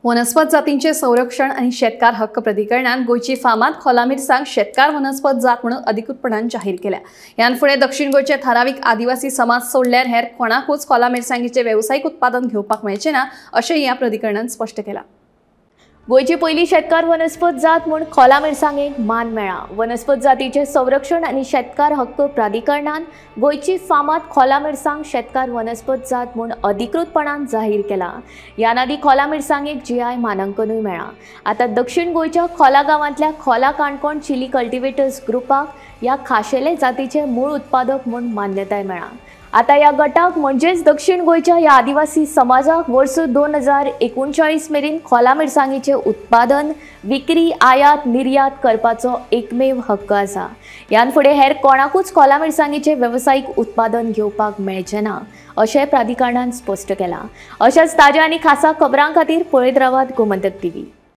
वनस्पत जातींचे संरक्षण आणि शेतकार हक्क प्राधिकरणान गोंयची फामाद खोला मिरसांग शेतकार वनस्पत जात म्हणून अधिकृतपणान जाहीर केल्या. ह्यान फुडें दक्षिण गोंयचे थारावीक आदिवासी समाज सोडल्यार हेर कोणाकूच खोला मिरसांगेचे वेवसायीक उत्पादन घेवपाक मेळचें ना अशें ह्या प्राधिकरणान स्पश्ट केलां. गोंयची पयली शेतकार वनस्पत जात म्हूण खोला मिरसांगेक मान मेळ्ळा. वनस्पत जातीचें संरक्षण आनी शेतकार हक्क प्राधिकरणान गोंयची फामाद खोला मिरसांग शेतकार वनस्पत जात म्हूण अधिकृतपणान जाहीर केला. ह्यान आदीं खोला मिरसांगेक जीआय मानांकनूय मेळ्ळां. आतां दक्षिण गोंयच्या खोला गांवांतल्या खोला काणकोण चिली कल्टिवेटर्स ग्रुपाक ह्या खाशेले जातीचें मूळ उत्पादक म्हूण मान्यताय मेळ्ळा. आतां ह्या गटाक म्हणजेच दक्षिण गोंयच्या ह्या आदिवासी समाजाक वर्स 2039 मेरेन खोला मिरसांगेचें उत्पादन, विक्री, आयात, निर्यात करपाचो एकमेव हक्क आसा. ह्यान फुडें हेर कोणाकूच खोला मिरसांगेचें वेवसायीक उत्पादन घेवपाक मेळचें ना अशें प्राधिकरणान स्पश्ट केलां. अशाच ताज्या आनी खासा खबरां खातीर पळयत रावात गोमंतक टीव्ही.